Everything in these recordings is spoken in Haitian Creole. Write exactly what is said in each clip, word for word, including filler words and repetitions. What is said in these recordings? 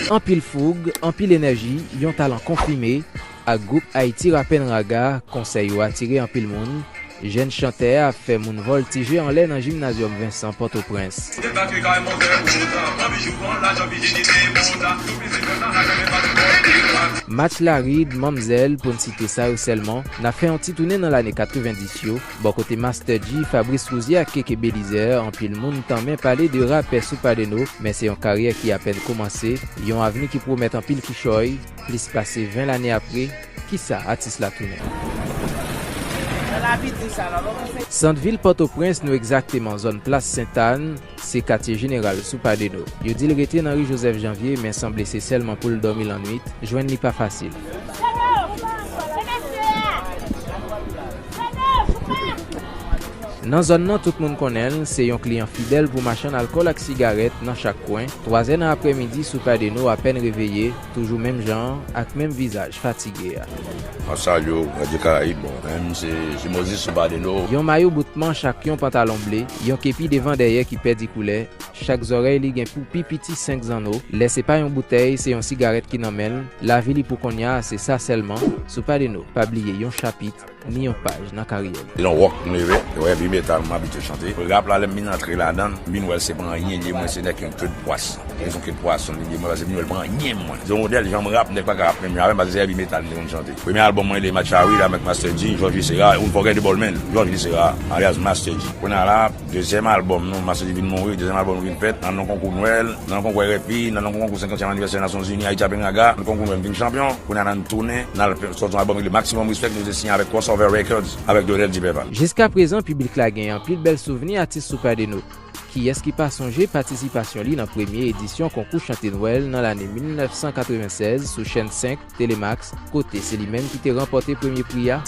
Anpil foug, anpil enèji, yon talan konfime, ak gwoup Haiti Rap and Raga, konsèy yo atire anpil moun. Jèn chantè a ap fè moun vòltije anlè nan Jimnazyòm Vincent Pòtoprens. Match Larid, Manmzèl, pou n site sa yo sèlman, n ap fè yon ti tounen nan lane katrevendis yo. Bò kote Master G, Fabrice Rouzier ak Keke Belizaire, anpil moun tanmen pale de rapè Soupadeno, men se yon karyè ki apèn kòmanse, yon avni ki pwomèt anpil kichòy. Plis pase ven lane apre, kisa atis la tounen? Santvil Pòtoprens, nou egzakteman zòn Plas Sentàn, se katye jeneral Soupadeno. Yo di l rete nan ri Joseph Janvier, men sanble se sèlman pou l dòmi lannwit, jwenn li pa fasil. Nan zòn nan, tout moun konnen l, se yon kliyan fidèl pou machann alkòl ak sigarèt nan chak kwen. Twazè nan aprèmidi, Soupadeno apèn reveye, toujou menm jan an, ak menm vizaj fatige a. Mwen salye w, Radyo Karayib, bon, men m se, se Moses Soupadeno. Yon mayo bout manch ak yon pantalon ble, yon kepi devan dèyè ki pèdi koulè, chak zòrèy li gen pou pi piti senk zanno. Lè se pa yon boutèy, se yon sigarèt ki nan men l, lavi li pou konnya a se sa sèlman. Soupadeno pa bliye yon chapit, ni yon paj nan karyè li. Se nan wòk m leve, se heavy metal m abitye chante. Rap la, lè m vin antre ladan l, m vin wè l se pa anyen li ye, mwen se nèg yon ke de pwason. Se yon ke de pwason li ye, mwen, paske m vin wè l pa anyen mwen. Se yon modèl jan m rap, nèg pa ka rap menm jan avè m, paske se heavy metal m te konn chante. Premye albòm mwen rele Match Larid avèk Master G, George Viscera, Unforgettable Man, George Viscera, alyas Master G. Kounye a la, dezyèm albòm nou, Master G vin mouri, dezyèm albòm nou vin fèt, nan non konkou Nwèl, nan non konkou R F I, nan non konkou senkantyèm anivèsè Nasyonzini, Ayiti Ap Raga, nan konkou nou vin chanpyon. Kounye a n ap tounen, n al fè, sòti yon albòm ki rele Maximum Respect, nou te siyen avèk Crossover Records, avèk Donel Diperval. Jiska prezan, piblik la gen anpil bèl souvni atis Soupadeno. Kiyès ki pa sonje patisipasyon li nan premye edisyon konkou chante Nwèl nan lane mil nèf san katrevennsèz sou chèn senk, Telemax, kote se li menm ki te ranpòte premye pri a?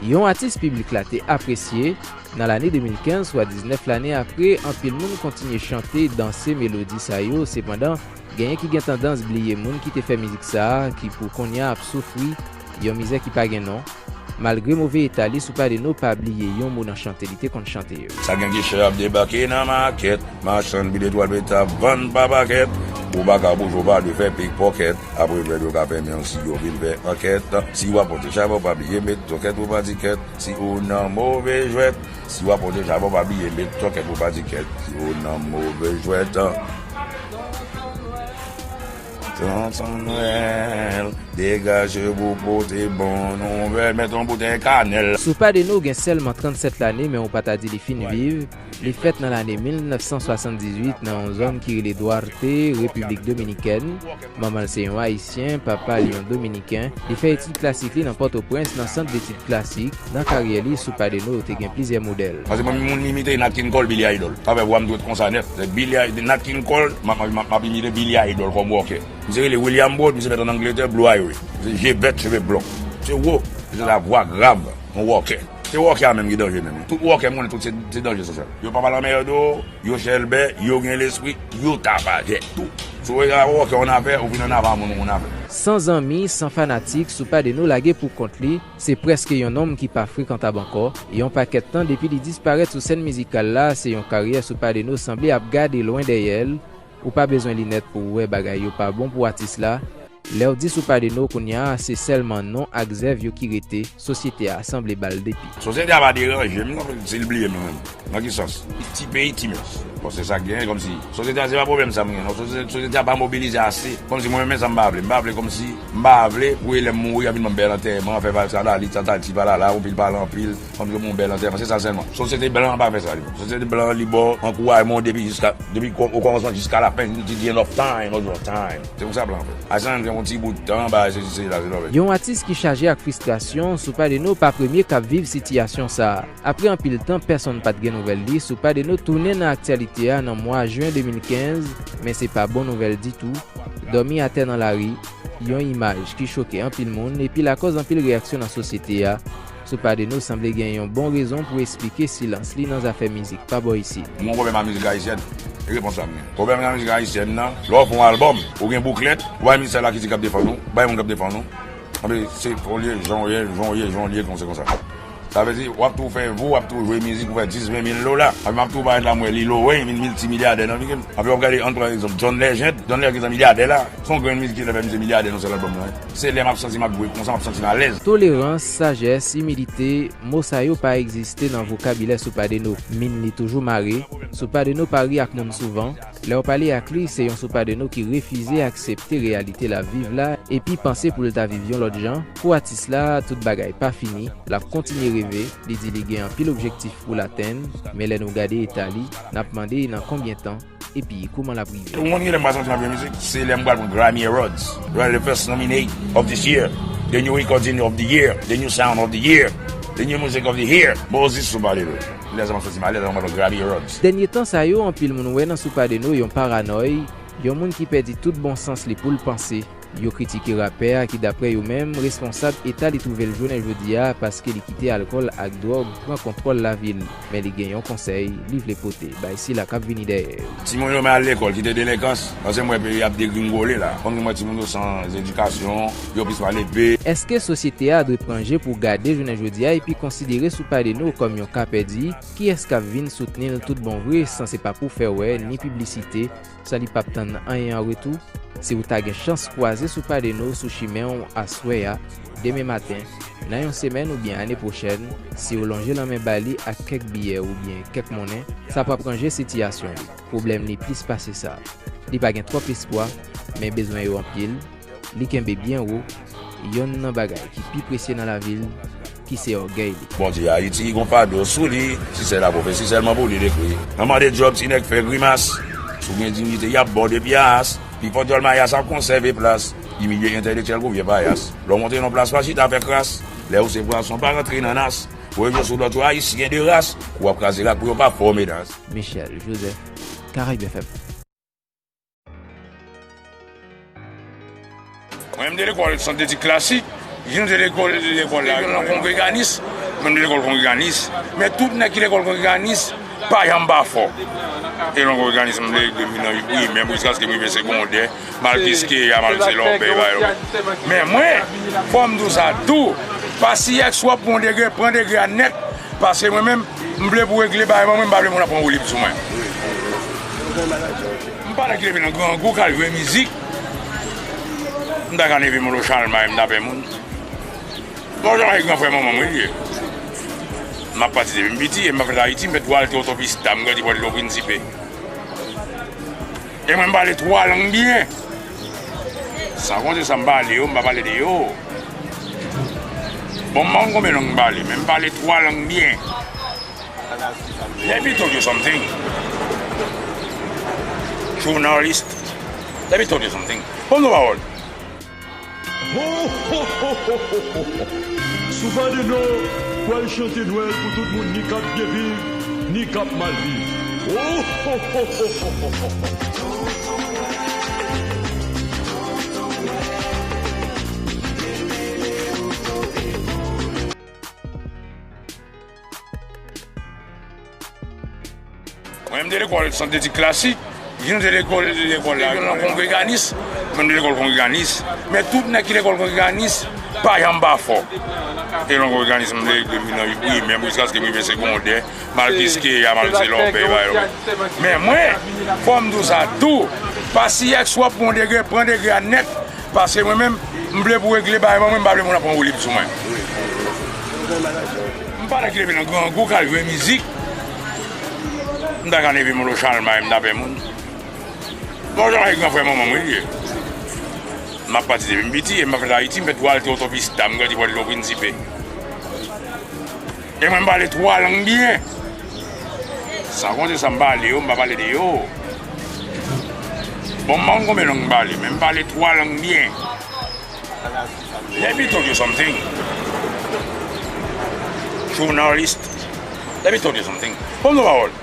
Yon atis piblik la te apresye, nan lane de mil kenz, swa diznèf lane apre, anpil moun kontinye chante, danse melodi sa yo. Sepandan, genyen ki gen tandans bliye moun ki te fè mizik sa a, ki pou kounye a ap soufri yon mizè ki pa gen non. Malgre move eta li, Soupadeno pa bliye yon mo nan chante li te konn chante yo. Sa gen kichòy ap debake nan makèt, machann bil etwal pete ap vann pa pakèt. Ou pa ka bouje, ou pa dwe fè pikpòkèt. Apre vèb yo ka fèmen w si yo vin fè ankèt. Si w ap pote chabon, pa bliye met tokèt pou pa di kèt. Si ou nan move jwèt, si w ap pote chabon, pa bliye met tokèt pou pa di kèt. Si ou nan move jwèt. Tonton Nwèl, degaje w pou pote bon nouvèl, met yon boutèy kanèl. Soupadeno gen sèlman trannsèt lane, men ou pa ta di li fin viv. Li fèt nan lane mil nèf san swasanndizuit nan yon zòn ki rele Duarte, Repiblik Dominikèn. Manman l se yon Ayisyen, papa l yon Dominiken. Li fè etid klasik li nan Pòtoprens, nan sant detid klasik. Nan karyè li, Soupadeno te gen plizyè modèl. Paske mwen, moun m imite Nat King Cole, Billy Idol. Sa fè vwa m dwèt konsa nèt. Se Billy Idol, Nat King Cole, m ap, m ap, m ap, m ap imite Billy Idol kòm wòkè. Misye rele William Broad, misye fèt ann Angletè, Blue Ivy. Misye je vèt, cheve blon. Misye wo, misye la vwa grav, yon wòkè. Se wòkè a menm ki danje menm. Tout wòkè m konnen tout se, se danje sosyal. Yo pa pale anmède w, yo chèlbè, yo gen lespri, yo tapajè, tou. Si w wè wòkè yon afè, ou vin annafè a moun ou annafè. San zanmi, san fanatik, Soupadeno lage pou kont li, se prèske yon nonm ki pa frekantab ankò. Yon pakèt tan depi li disparèt sou sèn mizikal la, se yon karyè Soupadeno sanble ap gade lwen dèyè l. Ou pa bezwen linèt pou w wè bagay yo pa bon pou atis la. Lè w di Soupadeno kounye a, se sèlman non ak zèv yo ki rete, sosyete a sanble ba l depi. Sosyete a pa deranje m non, si l bliye m menm. Nan ki sans? Ti peyi, ti mès. Bon, se sa k genyen, kòmsi sosyete a se pa pwoblèm sa m gen non. Sosyete, sosyete a pa mobilize ase. Kòmsi mwen menm sa m pa vle. M pa vle kòmsi, m pa vle pou lè m mouri, y ap vin ban m bèl antèman, fè pa sa la, li tata, li ti pa la la, anpil pale anpil. Kòmsi yo ban w bèl antèman, se sa sèlman. Sosyete blan an pa fè sa li menm. Sosyete blan an li ba w ankourajman depi jiska, depi kò-, okòmansman jiska lafen, to the end of time, of your time. Se konsa blan an fè. Ayisyen an gen yon ti bout tan, bagay sesi sela, se lòvè. Yon atis ki chaje ak fristrasyon, Soupadeno pa premye k ap viv sitiyasyon sa a. Apre anpil tan, pèsonn pa t gen nouvèl li, Soupadeno tounen nan aktyalite a nan mwa jen de mil kenz, men se pa bon nouvèl ditou. Dòmi atè nan lari, yon imaj ki choke anpil moun epi lakòz anpil reyaksyon nan sosyete a. Soupadeno sanble gen yon bon rezon pou esplike silans li nan zafè mizik pa bò isit. M gen yon pwoblèm ak mizik ayisyèn. E repons la m gen. Pwoblèm ak mizik ayisyèn nan, lè w fè yon albòm, ou gen bouklèt, ou bay ministè lakilti k ap defann ou, bay moun k ap defann ou. Anben, se fò l ye, jan w ye, jan w ye, jan w ye, konsa, konsa. Sa vle di, w ap tou fè vo, w ap tou jwe mizik, ou fè dis, ven mil dola. Epi m ap tou parèt la, m wè Lil Wayne vin miltimilyadè nan Weekend. Epi w ap gade, ann pran egzanp, John Legend. John Legend se milyadè la. Se yon grenn mizik ki te fè misye milyadè nan sèl albòm nan. Se lè m ap santi m ap jwe konsa, m ap santi m alèz. Tolerans, sajès, imilite, mo sa yo pa egziste nan vokabilè Sopadeno. Min li toujou mare. Sopadeno pa ri ak moun souvan. Lè w pale ak li, se yon Sopadeno ki refize aksepte reyalite l ap viv la, epi panse pou l ta viv yon lòt jan. Pou atis la, tout bagay pa fini, l ap kontinye reve, li di li gen anpil objektif pou l atenn, men lè nou gade eta li, n ap mande nan konbyen tan, epi kouman l ap rive. Ou konn kilè m pral santi m ap jwe mizik? Se lè m pral pran Grammy Awards. Right, the first nominate of this year, the new recording of the year, the new sound of the year, the new music of the year. Bon, zis sou pale, bro. Lè sa m ap santi m alèz, lè m ap pran Grammy Awards. Dènye tan sa yo, anpil moun wè nan Sopadeno yon paranòy, yon moun ki pèdi tout bon sans li pou l panse. Yo kritike rapè a ki, daprè yo menm, responsab eta li twouve l jounen jodi a paske li kite alkòl ak dwòg pran kontwòl lavi l. Men li gen yon konsèy li vle pote bay sila k ap vini dèyè yo. Timoun yo, men al lekòl, kite delenkans, paske m wè peyi ap degringole la. Konn gen mwen timoun yo san edikasyon, yo plis pale pe. Èske sosyete a dwe pran je pou gade jounen jodi a epi konsidere Sopadeno kòm yon ka pèdi? Kiyès k ap vin soutni l tout bon vre san se pa pou fè wè ni piblisite? Sa li p ap tann anyen an retou? Si w ta gen chans kwaze Sopadeno sou chimen w aswè a, demen maten, nan yon semèn oubyen ane pwochèn, si w lonje lanmen ba li ak kèk biyè oubyen kèk monnen, sa p ap ranje sitiyasyon li. Pwoblèm li plis pase sa. Li pa gen twòp espwa, men bezwen yo anpil. Li kenbe byen wo yonn nan bagay ki pi presye nan lavi l, ki se ògèy li. Bondye Ayiti gon fado sou li, si sè la pwofesi sèlman pou li l ekri. Nan mande djòb ti nèg fè grimas, si w gen diyite y ap ba w de pye a as. Pifò djòl mayas ap konsève plas, imilye entèlektyèl kou vye payas. Lè w monte nan plas pa chita fè kras, lè w se pwason pa rantre nan nas. Pou yo jwe sou lòt yo ayisyen de ras, kou w ap kraze rak pou yo pa fè w menas. Michel Joseph, Caraïbes F M. Mwen, m te lekòl Sant Letik Klasik, jan m te lekòl, lekòl la, nan kongreganis, mwen, m te lekòl kongreganis. Men tout nèg ki lekòl kongreganis, pa janm pa fò. E nan kongreganis, m te, depi nan primè, jiskaske m rive segondè, m al Kiskeya, m al Se Lòbèy, ba yo. Men mwen, fò m di w sa tou, pa si èks w ap pran degre, pran degre a nèt, paske mwen menm, m vle pou regle bagay mwen, mwen, m pa vle moun ap pran woulib sou mwen. M pa nèg ki leve nan grangou k al jwe mizik. M ta ka leve m lo Chalmay, m ta pè moun. Bon, jan e gran frè manman mwen li ye. M ap pati depi m piti, e m ap fèt Ayiti, m fèt Walte Otopista, m grandi Pòdipò Prinsipe. E mwen m pale twa lang byen. San konte sa m pale yo, m pa pale de yo. Bon, m pa konn konbyen lang m pale, men m pale twa lang byen. Let me tell you something. Journalist, let me tell you something. Ban m yon pawòl. Ho, ho, ho, ho, ho, ho. Sopadeno pral chante Nwèl pou tout moun, ni k ap byen viv, ni k ap mal viv. Ho, ho, ho, ho, ho, ho, ho. Mwen, m te lekòl Sant Letik Klasik, jan m te lekòl, lekòl la, nan kongreganis, mwen, m te lekòl kongreganis. Men tout nèg ki lekòl kongreganis, pa janm pa fò. E nan kongreganis, m te, depi nan primè, jiskaske m rive segondè, m al Kiskeya, m al Se Lòbèy, ba yo. Men mwen, fò m di w sa tou, pa si èks w ap pran degre, pran degre a nèt, paske mwen menm, m vle pou regle bagay mwen, mwen, m pa vle moun ap pran woulib sou mwen. M pa nèg ki leve nan grangou k al jwe mizik. M ta ka leve m lo Chalmay, m ta pè moun. Bon, jan e gran frè manman mwen li ye. M ap pati depi m piti, e m ap fèt Ayiti, m fèt Walte Otopista, m grandi Pòdipò Prinsipe. E mwen m pale twa lang byen. San konte sa m pale yo, m pa pale de yo. Bon, m pa konn konbyen lang m pale, men m pale twa lang byen. Let me tell you something. Journalist, let me tell you something. Ban m yon pawòl.